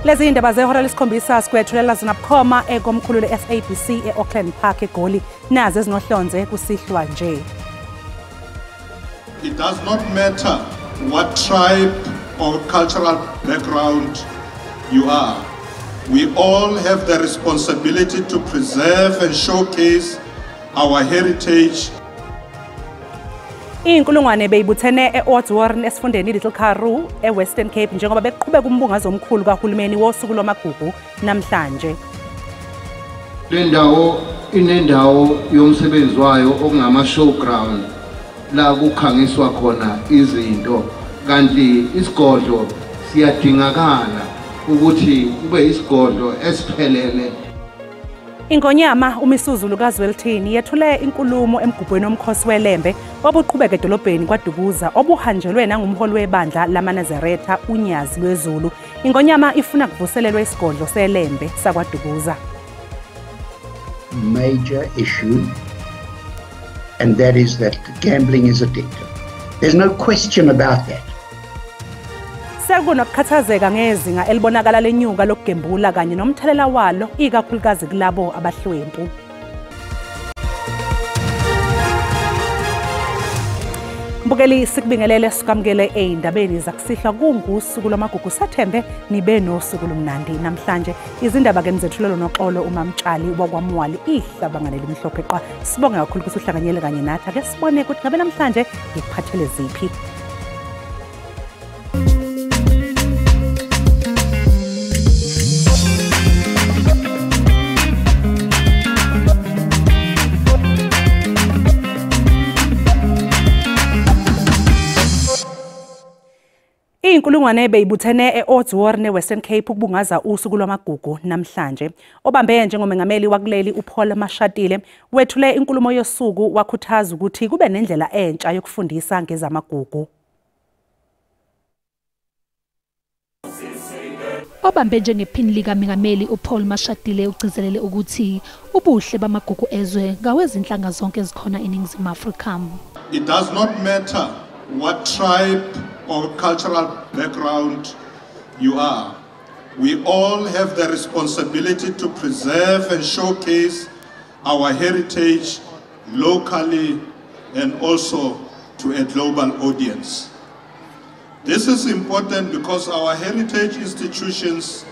Lezi indaba zehora lesikhombisa sikwethulela zona bukhoma ekomkhulu le-SABC e-Auckland Park eGoli. Nazi ezinohlonze kusihlwa nje. It does not matter what tribe or cultural background you are. We all have the responsibility to preserve and showcase our heritage. Inkulungwane beyibuthene e-Oudtshoorn esifundeni Little Karoo e-Western Cape njengoba beqhubeka umbungazo omkhulu kahulumeni wosuku lwamagugu namhlanje. Le ndawo inendawo yomsebenzi wayo okungama showground la kukhangiswa khona izinto, kanti isigodlo siyadingakala ukuthi kube isigodlo esiphelele. Ingonyama uMisuzulu kaZwelithini yethule inkulumo emgubhweni womkhosi weLembe obuqhubeka edolobheni kwaDukuza obuhanjelwe nangumholi webandla lamaNazaretha uNyazi lweZulu. Ingonyama ifuna kuvuselelwe isigodlo seLembe sakwaDukuza. Major issue, and that is that gambling is addictive. There's no question about that. Sekunokukhathazeka ngezinga elibonakala lenyuka lokugembula kanye nomthelela walo ikakhulukazi kulabo abahlwempu. Mbukeli, sikubingelele sikwamukele ey'ndabeni zakusihlwa. Kungusuku lwamagugu, sathembe nibe nosuku lomnandi namhlanje. Izindaba ke nizethulelwa noXolo uMamtshali wakwaMwali, ihlabangane limhlophe qwa. Sibonge kakhulu ukuthi uhlanganyele kanye nathi. Ake sibone ukuthi ngabe namhlanje ngikuphathele ziphi. Inkulungwane beyibuthene e-Oudtshoorn e-Western Cape ukubungaza usuku lwamagugu namhlanje. Obambe njengomengameli wakuleli uPaul Mashatile wethule inkulumo yosuku, wakhuthaza ukuthi kube nendlela entsha yokufundisa ngezamagugu. Obambe njengephini likamengameli uPaul Mashatile ugcizelele ukuthi ubuhle bamagugu ezwe ngawezinhlanga zonke ezikhona eNingizimu Afrika. It does not matter what tribe or cultural background you are. We all have the responsibility to preserve and showcase our heritage locally and also to a global audience. This is important because our heritage institutions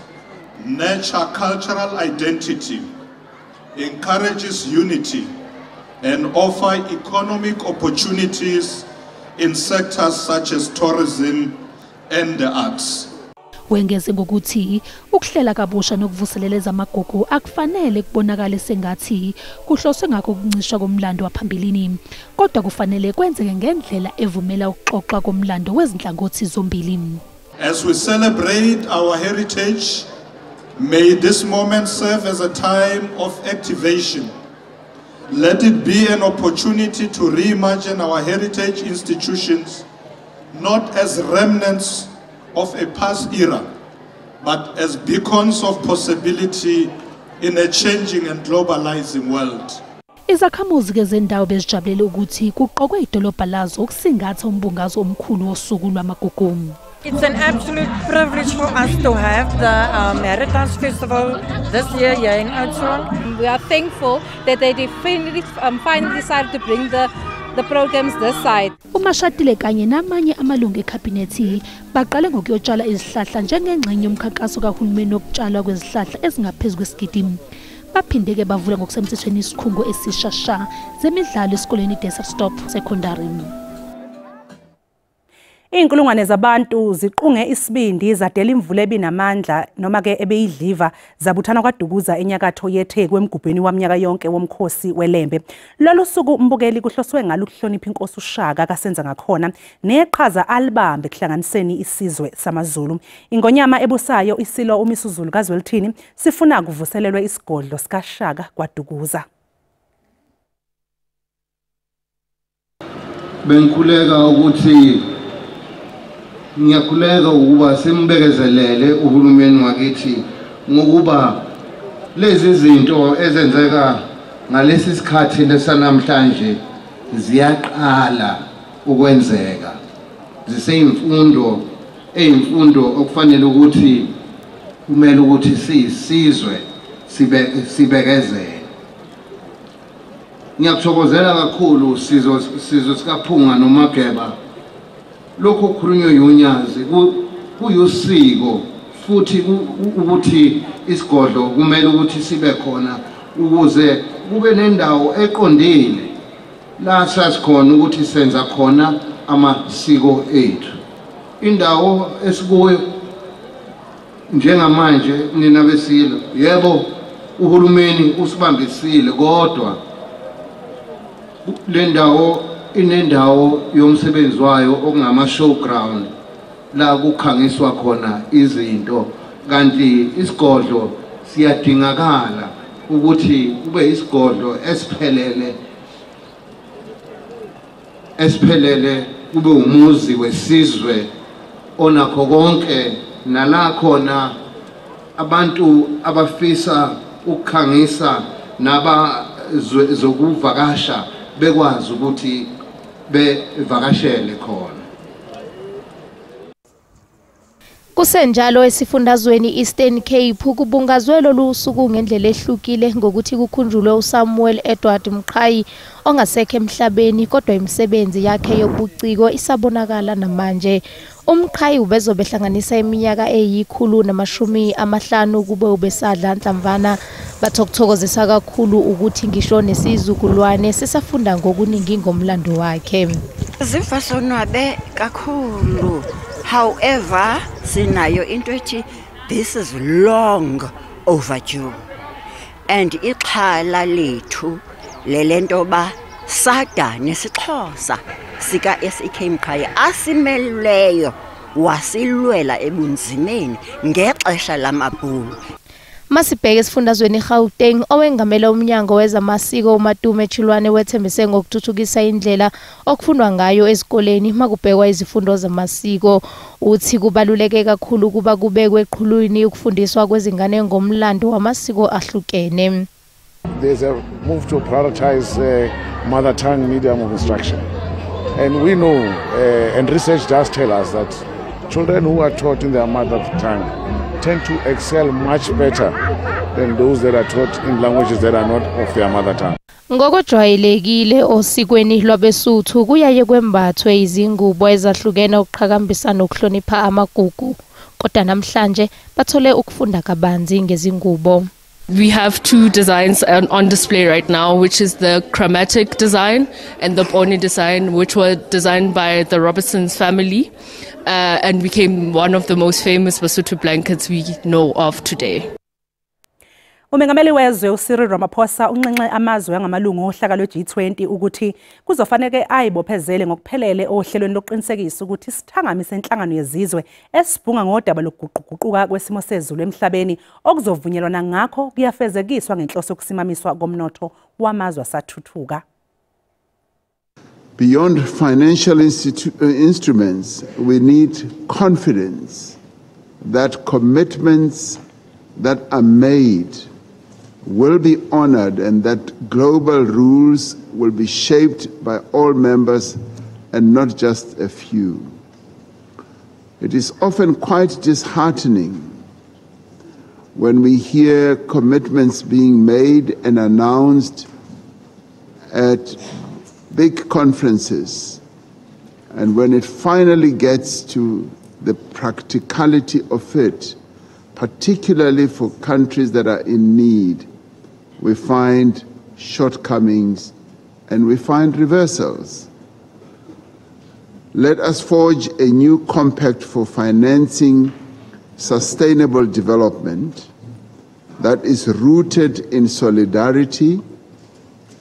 nurture cultural identity, encourages unity, and offer economic opportunities in sectors such as tourism and the arts. Wengeze ngokuthi ukuhlela kabusha nokuvuselela ezamagugu akufanele kubonakale sengathi kuhloswe ngakho ukuncishwa komlando waphambilini, kodwa kufanele kwenzeke ngendlela evumela ukuxoxwa komlando wezinhlangothi zombili. As we celebrate our heritage, may this moment serve as a time of activation. Let it be an opportunity to reimagine our heritage institutions, not as remnants of a past era, but as beacons of possibility in a changing and globalizing world. Izakhamuzi ke zendawo bezijabulele ukuthi kuqokwe idolobha lazo ukusingatha umbungazo omkhulu wosuku lwamagugu. It's an absolute privilege for us to have the Heritage Festival this year here in Oudtshoorn. We are thankful that they definitely finally decided to bring the programs this side. UMashatile kanye namanye amalungu ekhabhinethi baqale ngokuyotshala izihlahla njengengxenye yomkhankaso kahulumeni wokutshalwa kwezihlahla ezingaphezu kwesigidi. Baphinde-ke bavula ngokusemthethweni isikhungo esishasha zemidlalo esikoleni iDesert Stop Secondary. Inkulungwane zabantu ziqunge isibindi zadela imvula ebinamandla noma ke ebeyidliva zabuthana kwaDukuza enyakatho yeTheku emgubhweni waminyaka yonke womkhosi weLembe. Lolu suku mbukeli kuhloswe ngalo ukuhlonipha inkosi uShaka kasenza ngakhona neqhaza alibambe kuhlanganiseni isizwe samaZulu. Ingonyama ebusayo isilo uMisuzulu kaZwelithini sifuna kuvuselelwe isigodlo sikaShaka kwaDukuza. Bengikhuleka ukuthi ngiyakhuleka ukuba simbekezelele uhulumeni wakithi ngokuba lezi zinto ezenzeka ngalesi sikhathi lesanamhlanje ziyaqala ukwenzeka, ziseyimfundo eyimfundo okufanele ukuthi Kumele ukuthi siyisizwe sibekezele. Ngiyakuthokozela kakhulu sizwe sikaPhunga noMageba. Lokho kukhulunywe uNyazi kuyusiko futhi ukuthi isigodlo kumele ukuthi sibe khona ukuze kube nendawo eqondile la sasikhona ukuthi senza khona amasiko ethu. Indawo esikuyo njengamanje nina besilo, yebo uhulumeni usibambisile, kodwa le ndawo inendawo yomsebenzi wayo okungama showground la kukhangiswa khona izinto, kanti isigodlo siyadingakala ukuthi kube isigodlo esiphelele kube umuzi wesizwe onakho konke, nala khona abantu abafisa ukukhangisa naba zokuvakasha bekwazi ukuthi bevakashele khona. Kusenjalo esifundazweni Eastern Cape kubungazwe lolu suku ngendlela ehlukile ngokuthi kukhunjulwe uSamuel Edward Mqhayi ongasekho emhlabeni, kodwa imisebenzi yakhe yobuciko isabonakala namanje. UMqhayi ubezobe ehlanganisa iminyaka eyi-150 kube ubesadla nhlamvana. Bathokuthokozisa kakhulu ukuthi ngisho nesizukulwane sisafunda ngokuningi ngomlando wakhe. Ziva sonwabe kakhulu. However, sinayo into ethi this is long overdue. And ixhala lethu lelento ba sada nesiXhosa sika SEK Mqhayi asimeleyo wasilwela ebunzimeni ngexesha lamabhulu. Masibheke esifundazweni iGauteng, owengamele umnyango wezamasiko uMatume Chilwane wethembise ngokuthuthukisa indlela okufundwa ngayo ezikoleni makubhekwa izifundo zamasiko. Uthi kubaluleke kakhulu ukuba kubekwe eqhulwini ukufundiswa kwezingane ngomlando wamasiko ahlukene. There's a move to prioritize mother tongue medium of instruction. And we know, and research does tell us that children who are taught in their mother tongue tend to excel much better than those that are taught in languages that are not of their mother tongue. Ngokujwayelekile osikweni lwabeSuthu kuyaye kwembathwe izingubo ezahlukene ukuqhakambisa nokuhlonipha amagugu, kodwa namhlanje bathole ukufunda kabanzi ngezingubo. We have two designs on display right now, which is the chromatic design and the pony design, which were designed by the Robertsons family and became one of the most famous Basotho blankets we know of today. Umengameli wezwe uCyril Ramaphosa unxenxe amazwe angamalungu ohlaka lwe-G20 ukuthi kuzofanele ayibophezele ngokuphelele ohlelweni lokuqinisekisa ukuthi isithangami senhlangano yezizwe esibhunga ngodaba lokuguquguquka kwesimo sezulu emhlabeni okuzovunyelwana ngakho kuyafezekiswa ngenhloso yokusimamiswa komnotho wamazwe asathuthuka. Beyond financial instruments, we need confidence that commitments that are made will be honored and that global rules will be shaped by all members and not just a few. It is often quite disheartening when we hear commitments being made and announced at big conferences, and when it finally gets to the practicality of it, particularly for countries that are in need, we find shortcomings and we find reversals. Let us forge a new compact for financing sustainable development that is rooted in solidarity,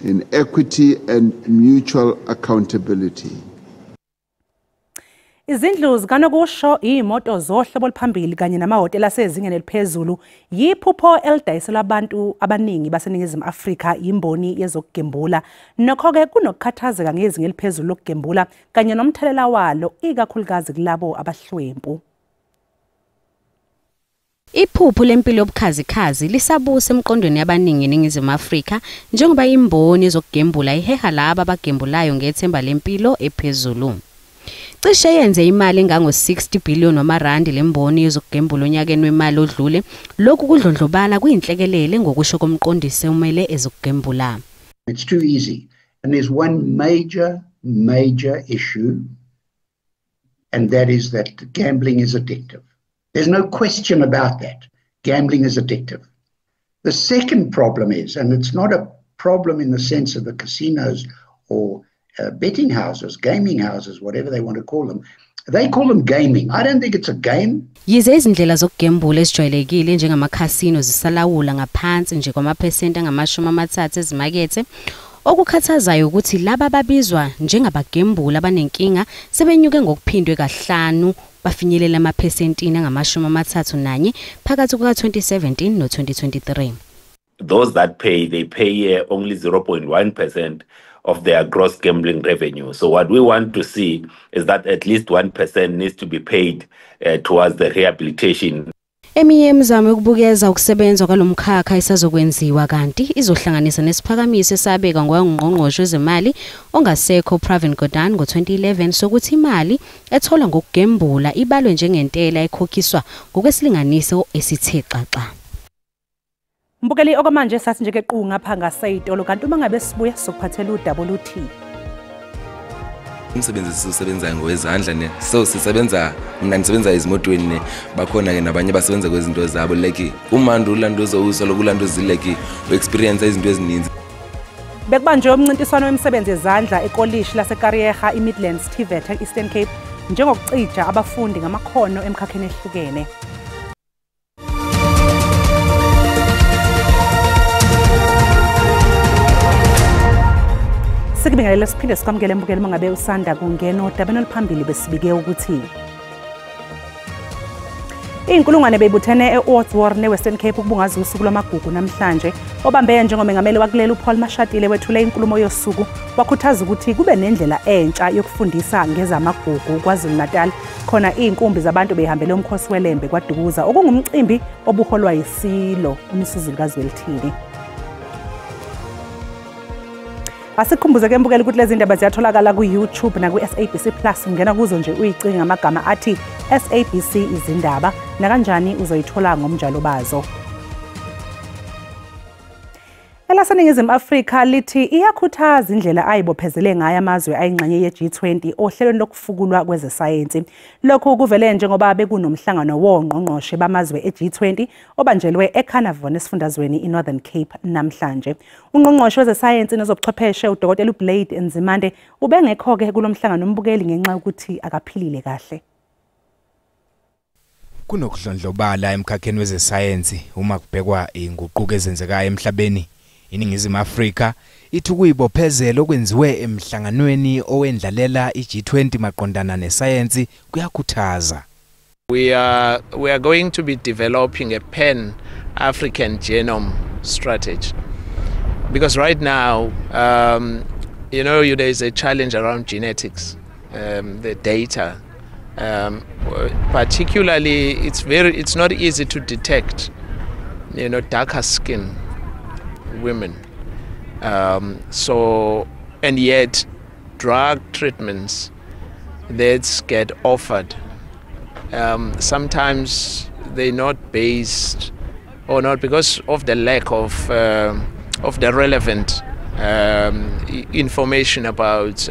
in equity and mutual accountability. Izindlu zikanokusho, iy'moto zohlobo oluphambili kanye namahhotela asezingeni eliphezulu yiphupho elidayiselwa abantu abaningi baseNingizimu Afrika yimboni yezokugembula. Nokho-ke kunokukhathazeka ngezinga eliphezulu lokugembula kanye nomthelela walo ikakhulukazi kulabo abahlwempu. Iphupho lempilo yobukhazikhazi lisabusa emqondweni yabaningi eNingizimu Afrika njengoba imboni yezokugembula iheha laba abagembulayo ngethemba lempilo ephezulu. Cishe yenze imali engango-60 billion wamarandi lemboni yezokugembula onyakeni wemali odlule. Lokhu kudlondlobala kuyinhlekelele ngokusho komqondisi omele ezokugembula. It's too easy. And there's one major, major issue, and that is that gambling is addictive. There's no question about that. Gambling is addictive. The second problem is, and it's not a problem in the sense of the casinos or betting houses, gaming houses, whatever they want to call them. They call them gaming. I don't think it's a game. Yize izindlela zokugembula ezijwayelekile njengamakhasino zisalawula ngaphansi nje kwamaphesenti angama-30 ezimakethe, okukhathazayo ukuthi laba babizwa njengabagembula abanenkinga sebenyuke ngokuphindwe kahlanu bafinyelela amaphesentini angama-31 phakathi kuka-2017 no-2023. Those that pay, they pay only 0.1% of their gross gambling revenue. So what we want to see is that at least 1% needs to be paid towards the rehabilitation. Eminye imizamo yokubukeza ukusebenza kwalomkhakha isazokwenziwa kanti izohlanganisa nesiphakamiso esabekwa ngongqongqoshe wezemali ongasekho Pravin Gordhan ngo-2011 sokuthi imali etholwa ngokugembula ibalwe njengentela ekhokhiswa ngokwesilinganiso esithe xaxa. Mbukeli, okwamanje sathi nje ke qu ngapha ngaseyitolo, kanti uma ngabe sibuya sokuphathela uWT. Umsebenzi esiwusebenzayo ngowezandla ne, so sisebenza, mina ngisebenza ezimotweni ne, bakhona ke nabanye basebenza kwezinto zabo, like umandi ulandozo usoloko ulandozi like u-experience izinto ezininzi. Bekubanjwe umncintiswano wemisebenzi yezandla ekolishi laseKarieha iMidlands TVET e-Eastern Cape njengokucija abafundi ngamakhono emkhakheni ehlukene. Sikubingelele siphinde sikwamukele mbukeli mangabe usanda kungena odabeni oluphambili besibike ukuthi iy'nkulungwane beyibuthene e-Oudtshoorn ne-Western Cape ukubungaza usuku lwamagugu namhlanje. Obambe njengomengameli wakuleli uPaul Mashatile wethule inkulumo yosuku wakhuthaza ukuthi kube nendlela entsha yokufundisa ngezamagugu KwaZulu-Natal. Khona iy'nkumbi zabantu beyihambele umkhosi weLembe KwaDukuza, okungumcimbi obuholwa yisilo uMisuzulu kaZwelithini. Asikhumbuze ke mbukeli ukuthi lezi ndaba ziyatholakala ku-YouTube naku-SABC Plus. Ungena kuzo nje uyicinge ngamagama athi SABC izindaba, nakanjani uzoyithola ngomnjalo bazo. ElaseNingizimu Afrika lithi iyakhuthaza indlela ayibophezele ngayo amazwe ayingxenye ye-G20 ohlelweni lokufukulwa kwezesayensi. Lokhu kuvele njengoba bekunomhlangano wongqongqoshe bamazwe e-G20 obanjelwe eCarnarvon esifundazweni i-Northern Cape namhlanje. Ungqongqoshe wezesayensi nezobuchwepheshe uDokotela uBlade Nzimande ubengekho-ke kulo mhlangano umbukeli ngenxa yokuthi akaphilile kahle. Kunokudlondlobala emkhakheni wezesayensi uma kubhekwa inguquko ezenzekayo emhlabeni. INingizimu Afrika ithi kuyibophezelo okwenziwe emhlanganweni owendlalela i-G20 maqondana nesayensi kuyakhuthaza. We are going to be developing a pan-African genome strategy, because right now, you know, there is a challenge around genetics, the data. Particularly, it's not easy to detect, you know, darker skin women. So, and yet drug treatments that get offered, sometimes they're not based or not because of the lack of the relevant information about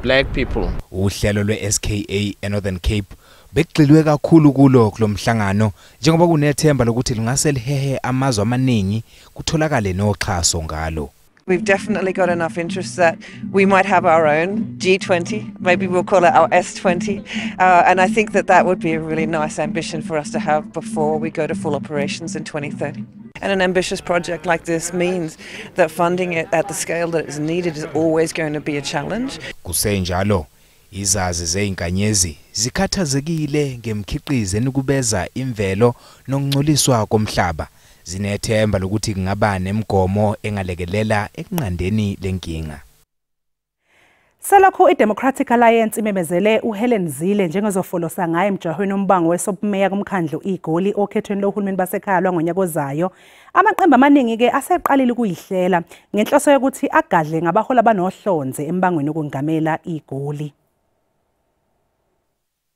black people. Uhlelo lwe-SKA eNorthern Cape bekugxilwe kakhulu kulo kulomhlangano njengoba kunethemba lokuthi lingase lihehe amazwe amaningi kutholakale noxhaso ngalo. We've definitely got enough interest that we might have our own G20, maybe we'll call it our S20, and I think that that would be a really nice ambition for us to have before we go to full operations in 2030. And an ambitious project like this means that funding it at the scale that is needed is always going to be a challenge. Kusenjalo, izazi zezinkanyezi zikhathazekile ngemikhiqizo enukubeza imvelo nokungcoliswa komhlaba. Zinethemba lokuthi kungaba nemigomo engalekelela ekunqandeni lenkinga. Selokhu iDemocratic Alliance imemezele uHelen Zille njengozofolosa ngaye emjahweni ombango wesobumeya kumkhandlu iGoli okhethweni lohulumeni basekhaya lwangonyaka ozayo. Amaqembu amaningi ke aseqalile ukuyihlela ngenhloso yokuthi agadle ngabaholi abanohlonze embangweni wokungamela iGoli.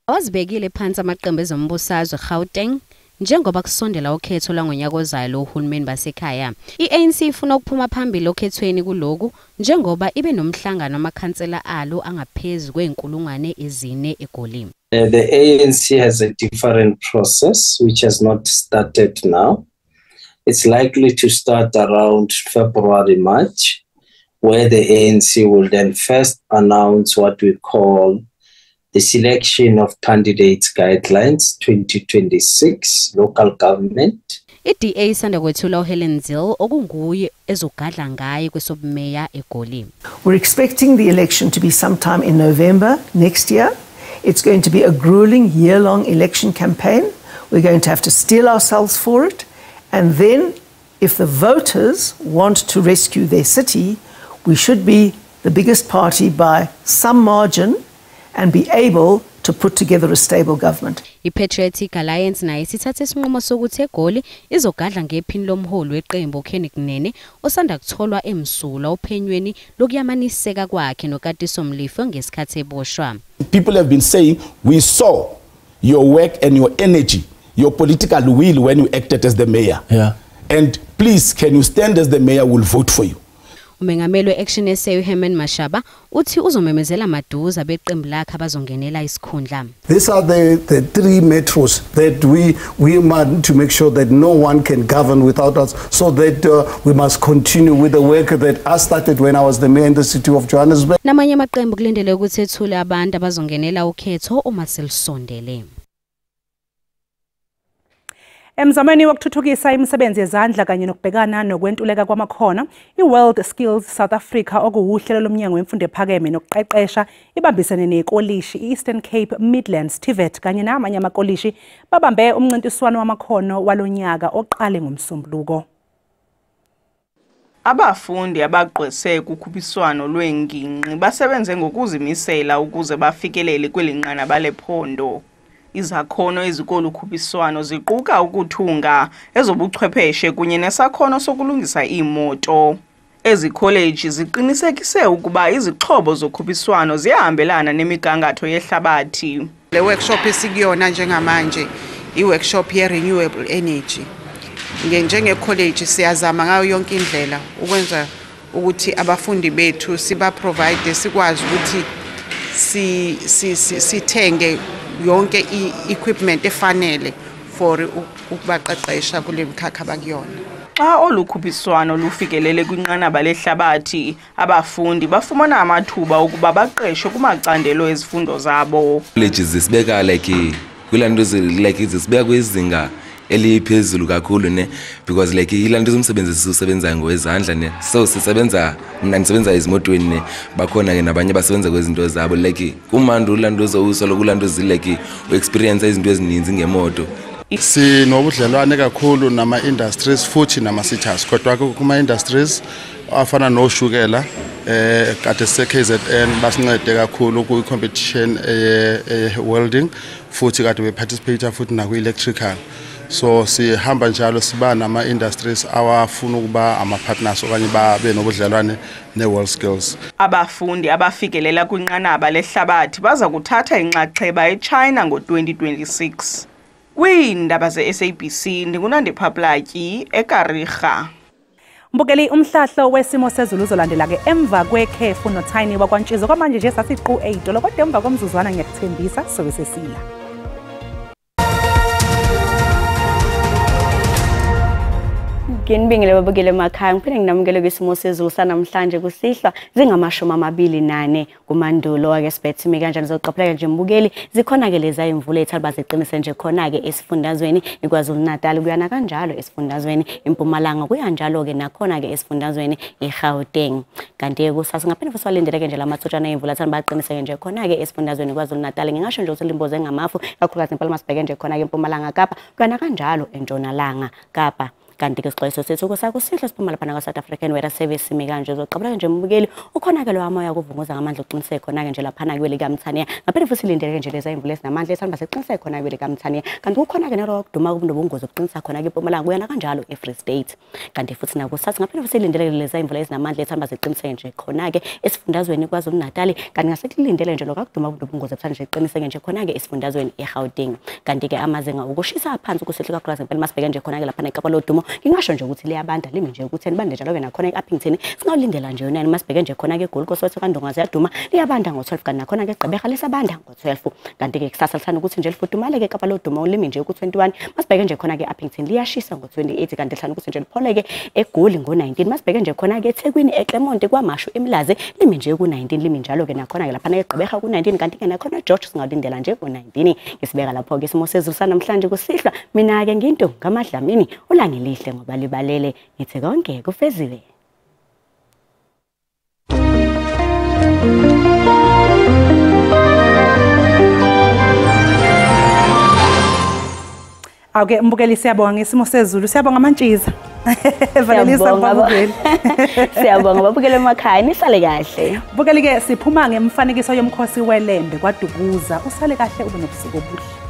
Awazibekile phansi amaqembu ezombusazwe Gauteng njengoba kusondela ukhetho lwangonyaka ozayo lohulumeni basekhaya. I-ANC ifuna ukuphuma phambili okhethweni kuloku njengoba ibe nomhlangano wamakhansela alo angaphezu kwe-4,000 eGoli. The ANC has a different process which has not started now. It's likely to start around February, March, where the ANC will then first announce what we call the selection of candidates guidelines 2026 local government. I-DA isanda kwethula uHelen Zille okunguye ezogadla ngaye kwesobumeya eGoli. We're expecting the election to be sometime in November next year. It's going to be a grueling year-long election campaign. We're going to have to steel ourselves for it. And then if the voters want to rescue their city, we should be the biggest party by some margin and be able to put together a stable government. I-Patriotic Alliance nayo isithathe isinqumo sokuthi eGoli izogadla ngephini lomholi weqembu uKenny Kunene osanda kutholwa emsulwa ophenyweni lokuyamaniseka kwakhe noKatiso Molefe ngesikhathi eboshwa. People have been saying we saw your work and your energy, your political will when you acted as the mayor. Yeah. And please, can you stand as the mayor? We'll vote for you. Umengameli we-Action SA uHerman Mashaba uthi uzomemezela maduze abeqembu lakhe abazongenela isikhundla. These are the three metros that we want to make sure that no one can govern without us, so that we must continue with the work that I started when I was the mayor in the city of Johannesburg. Namanye amaqembu kulindele ukuthi ethule abantu abazongenela ukhetho uma selusondele. Emzamweni wokuthuthukisa imisebenzi yezandla kanye nokubhekana nokwentuleka kwamakhono, i-World Skills South Africa okuwuhlelo lomnyango wemfundo ephakeme nokuqeqesha ibambisene nekolishi i-Eastern Cape Midlands TVET kanye namanye amakolishi babambe umncintiswano wamakhono walonyaka oqale ngoMsombuluko. Abafundi abagqwese kukhuphiswano lwengingqi basebenze ngokuzimisela ukuze bafikelele kweli nqanaba lephondo. Izakhono ezikolu khuphiswano ziquka ukuthunga, ezobuchwepheshe kunye nesakhono sokulungisa iimoto. Ezikholeji ziqinisekise ukuba izixhobo zokhuphiswano ziyahambelana nemigangatho yehlabathi. Le workshop esikuyona njengamanje i-workshop ye-renewable energy. Njengekholeji siyazama ngayo yonke indlela ukwenza ukuthi abafundi bethu siba-provide, sikwazi ukuthi sithenge yonke i-equipment efanele for ukubaqeqesha kule mkhakha abakuyona. Xa olu khuphiswano lufikelele kwinqanaba lehlabathi, abafundi bafumana amathuba okuba baqeshwe kumacandelo ezifundo zabo. Colleges zisibeka like kwilanto like zisibeka kwizinga eliphezulu kakhulu ne, because like ilanto zomsebenzi sisebenza ngowezandla ne, so sisebenza mina ndisebenza ezimotweni ne, bakhona ke nabanye basebenza kwezinto zabo like kumandi ulanto usoloko ulanto like u-experience izinto ezininzi ngemoto. Sinobudlelwane kakhulu nama-industries futhi nama-cities, kodwa kuma-industries afana noshukela kade se-KZN basincede kakhulu kwi-competition ye-welding futhi kade be-participate futhi nakwi-electrical. So sihamba njalo siba nama-industries awafuna ukuba ama-partners okanye babe nobudlelwane ne-World Skills. Abafundi abafikelela kwinqanaba lehlabathi baza kuthatha inxaxheba eChina ngo-2026. Kwiindaba ze-SABC ndinguNandipha Platyi eKariga. Mbukeli, umhlahlo wesimo sezulu uzolandela ke emva kwekhefu noTiny wakwaNtshizo. Kwamanje nje sasiqu eyitolo, kodwa emva komzuzwana ngiyakuthembisa sobe sesila. Nginibingele babukele emakhaya, ngiphinde nginamukele kwisimo sezulu sanamhlanje kusihlwa zingama-24 kuMandulo. Ake sibethe imi kanjani zoqaphela nje mbukeli, zikhona ke leza imvula ethathi baziqinise nje khona ke esifundazweni iKwaZulu Natal, kuyana kanjalo esifundazweni iMpumalanga, kuyanjalo ke nakhona ke esifundazweni iGauteng. Kanti ke kusasa ngaphinde futhi walindeleke nje lamathutshana emvula athani baqiniseke nje khona ke esifundazweni iKwaZulu Natal. Ngingasho nje ukuthi limboze ngamafu kakhulukazi impela masibheke nje khona ke eMpumalanga Kapa, kuyana kanjalo eNtshonalanga Kapa. Kanti ke isixwayiso sethu kusakusihlwa siphuma lapha na South African Weather Service simi kanje uzoqabula nje mbukeli ukhona ke lo moya kuvunguza ngamandla uqiniseke khona ke nje lapha na kweli kaMthaniya. Ngaphinde futhi silindele nje leza imvula ezinamandla esihamba siqiniseke khona kweli kaMthaniya. Kanti kukhona ke nalo kuduma kubunobungozi obuqinisa khona ke eMpumalanga kuyana kanjalo eFree State. Kanti futhi nakusasa ngaphinde futhi silindele leza imvula ezinamandla esihamba siqiniseke nje khona ke esifundazweni KwaZulu-Natal. Kanti ngasekulindele nje lokho kuduma kubunobungozi obuthanda nje qiniseke nje khona ke esifundazweni eGauteng. Kanti ke amazinga ukushisa phansi kusehlika kakhulu ngempela masibheke nje khona ke lapha eKapa lodumo ngingasho nje ukuthi liyabanda limi nje ukuthi enibande njalo ke nakhona eUppington singawulindela nje yona masibheke nje khona ke eGoli koSoweto kaNdonga ziyaduma liyabanda ngo12 kanti nakhona ke eGqeberha lisabanda ngo12. Kanti ke kusasa lithanda ukuthi nje lifudumale ke eKapa lodumo limi nje ku21 masibheke nje khona ke eUppington liyashisa ngo28 kanti lithanda ukuthi nje lipholeke eGoli ngo19 masibheke nje khona ke eThekwini eClermont kwaMashu eMlazi limi nje ku19 limi njalo ke nakhona ke lapha eGqeberha ku19 kanti ke nakhona George singawulindela nje ku19. Ngisibeka lapho ke isimo sezulu sanamhlanje kusihlwa. Mina ke nginto ngamadlamini ulangelihle ngoba libalele ngithi konke kufeziwe. Awuke mbukeli siyabonga ngesimo sezulu, siyabonga Mantshiza. Valelisa babukeli. Siyabonga babukeli emakhaya, nisale kahle. Bukeli ke siphuma ngemfanekiso yomkhosi weLembe kwaDukuza. Usale kahle ube nobusuku obuhle.